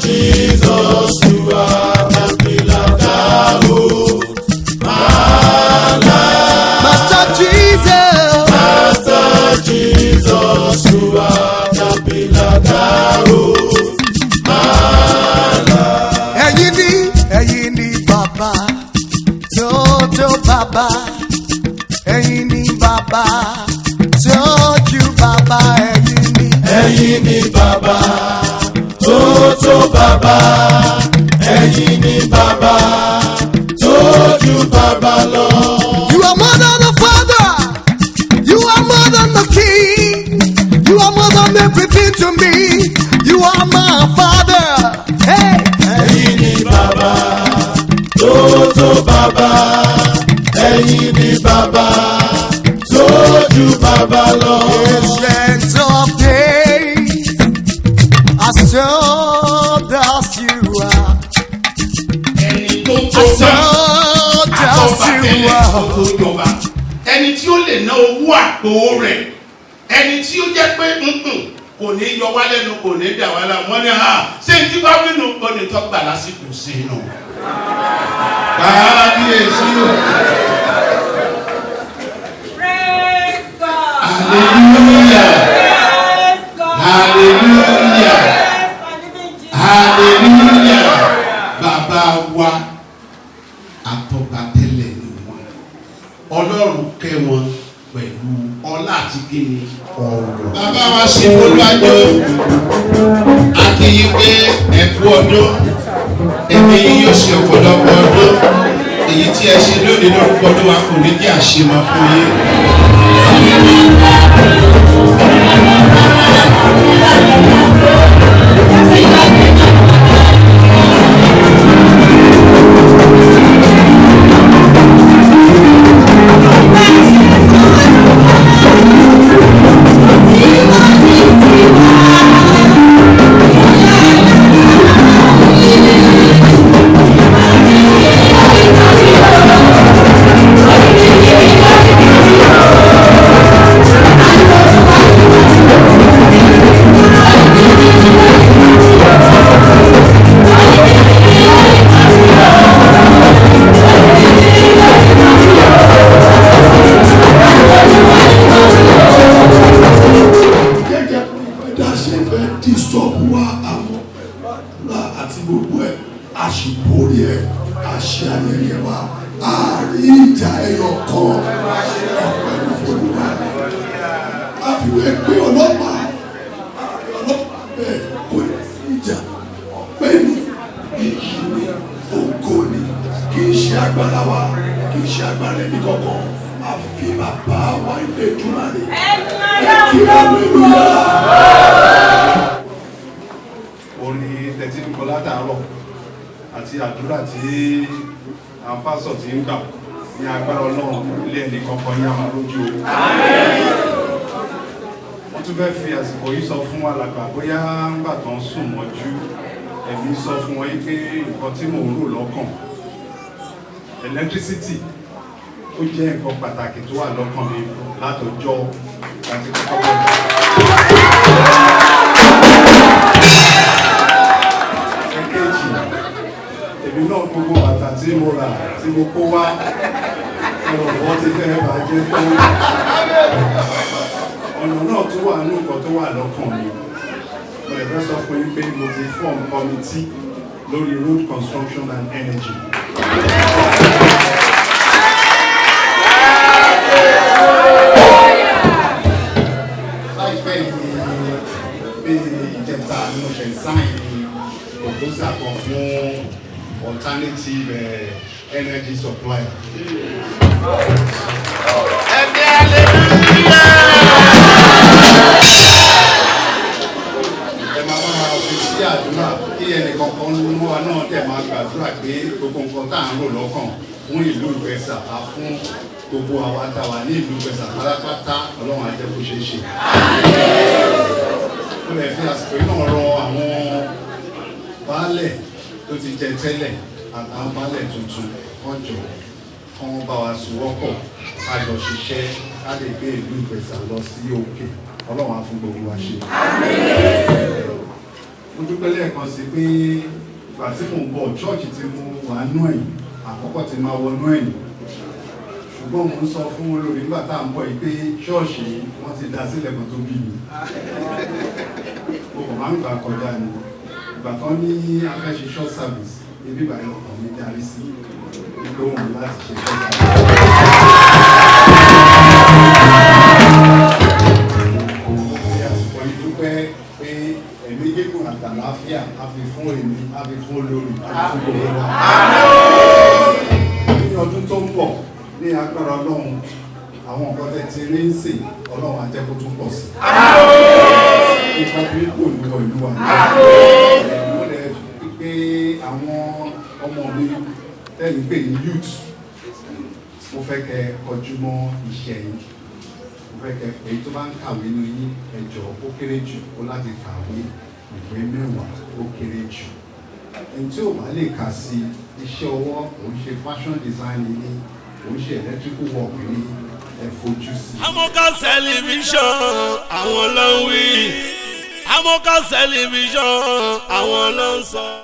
Jesus, you are the pillar that holds my life. Master Jesus. Master Jesus, you are the pillar that holds my life. Ẹ̀yin ni, ẹ̀yin ni bàbá tó tó bàbá. Ẹ̀yin ni bàbá tó ju bàbá. Ẹ̀yin ni. Ẹ̀yin ni bàbá tó tó bàbá. Ẹ̀yin ni bàbá tó ju bàbá lọ. You are more than a father. You are more than the king. You are more than everything to me. You are my father. Hey. Ẹ̀yin ni bàbá tó tó bàbá. Ẹ̀yin ni bàbá tó ju bàbá lọ. Ancient of days, as old as you are, Ẹni tó tó as bá old as àtọ́ba you tẹ́lẹ̀ are. kó tó jọba, ẹni tí ó lè ná owó àpò rẹ̀, ẹni tí ó jẹ́ pé kò ní yọ wá lẹ́nu, kò ní dà wá láàmú. Wọ́n ní ha ṣé n tí bá wínú kò ní tọ́gbà lásìkò sí inú. Kábíyèsí o. Praise God. Hallelujah. Praise God. Hallelujah. Praise my living Jesus. Hallelujah. Bàbá wa, àtọ́ba tẹ́lẹ̀ ni wọ́n. Ọlọ́run kẹ́ wọn pẹ̀lú ọlá àti kíni ọ̀rọ̀. Bàbá wa ṣe olúwàjò akínyìn pé ẹ̀kú ọdún, ẹ̀mí yín yóò ṣe ọ̀pọ̀lọpọ̀ ọdún. Èyí tí ẹ ṣe lónìí lórúkọ ọdún wa kò ní jẹ́ àṣemọ fún yín. Gẹ́gẹ́ bí weather ṣe fẹ́ disturb wa, àwọn pẹ̀lú àdúrà àti gbogbo ẹ̀, a sì borí ẹ̀, a ṣe ayẹyẹ wa, a rí ìjà ẹyọ kan. Ọpẹ́ ní f'Olúwa. A fi wé pé ọlọ́pàá, a rí ọlọ́pàá bẹ́ẹ̀, kò ní sí ìjà. Ọpẹ́ ní, iyì ní, ògo ní. Kì í ṣe agbára wa, kì í ṣe agbára ẹni kankan, àfi bàbá wa ilé ìtura rẹ̀. Ẹ kí hallelujah. Orin tẹ̀tí ń kọ látàárọ̀ àti àdúrà tí àwọn pásọ̀ ti ń gbà, ní agbára Ọlọ́run, ilé ẹnì kankan yá máa lójú o. Wọ́n tún fẹ́ fi àsìkò yìí sọ fún alàgbà, bóyá ńgbà tó ń sùn mọ́jú, ẹ̀mí sọ fún wọn yìí pé nǹkan tí mò ń rò lọ́kàn, electricity, ó jẹ́ nǹkan pàtàkì tó wà lọ́kàn mi látọjọ́ láti kọ́kọ́ bẹ̀rẹ̀. Ẹ̀kejì, èmi náà, gbogbo bàtà tí mo rà tí mo kó wá, ẹ̀rọ̀fọ́ ti fẹ́ bàjẹ́ tó. Ọ̀nà náà tún wà ní nǹkan tó wà lọ́kàn mi. Mo lè fẹ́ sọ fún yín pé mo ti form committee lórí road construction and energy. Láìpẹ́ yìí, bí ìjẹta ni mo ṣe sign proposal kan fún alternative energy supply. Ẹ̀mí hallelujah. Ẹ máa máa fi sí àdúrà kí ẹnìkankan nínú wa náà dẹ̀ máa gbàdúrà pé gbogbo nǹkan tá à ń rò lọ́kàn fún ìlú Ìgbẹ́sà á fún gbogbo àwa tá a wà ní ìlú Ìgbẹ́sà pátápátá, Ọlọ́run á jẹ́ kó ṣeé ṣe. Ó lè fi àsìkò yìí náà rọ àwọn baálẹ̀ tó ti jẹ tẹ́lẹ̀ àtàwọn baálẹ̀ tuntun kán jọ kán bá wa sowọ́pọ̀, ká jọ ṣiṣẹ́, ká lè gbé ìlú Ìgbẹ́sà lọ sí òkè. Ọlọ́run á fún gbogbo wa ṣe. Mo dúpẹ́ lẹ́ẹ̀kan sí pé ìgbà tí mò ń bọ̀, church tí mo wà nú ẹ̀yìn àkọ́kọ́ ti máa wọnú ẹ̀yìn, ṣùgbọ́n mo ń sọ fún olórí nígbà tá à ń bọ̀ yìí pé ṣọ́ọ̀ṣì yìí, wọ́n ti dá sílẹ̀ kan tó bí mi. Mo kàn máa ń gbà kọjá ni. Ìgbà kan ní a fẹ́ ṣe short service ibi ìgbà yẹn, ọkàn mi darí sí wípé òun láti ṣe short service. Fi àsìkò yìí dúpẹ́ pé ẹ̀mí gígùn àtàláfíà á fi fún èmi, á fi fún olórí, á fi fún gbogbo wa. Ní ọdún tó ń bọ̀, ní agbára Ọlọ́run, àwọn nǹkan tẹ́ ti rí ń sè, Ọlọ́run á jẹ́ kó tún pọ̀ sí. Nǹkan tí kò ní wọ ìlú wa. Mo lè fi pé àwọn ọmọ mi tẹ́lẹ̀ pé ní youth, mo fẹ́ kẹ́ kọjú mọ́ iṣẹ́ yín. Mo fẹ́ kẹ́ èyí tó bá ń kàwé nínú yín, ẹ jọ̀ọ́, ó kéré jù ó láti kàwé ìwé 10, ó kéré jù. Ẹni tí ò bá lè kà sí, iṣẹ́ ọwọ́, òun ṣe fashion design ní, òun ṣe electrical work ní, ẹ fojú sí. Amoka Television, àwọn ló ń wí. Amoka Television, àwọn ló ń sọ.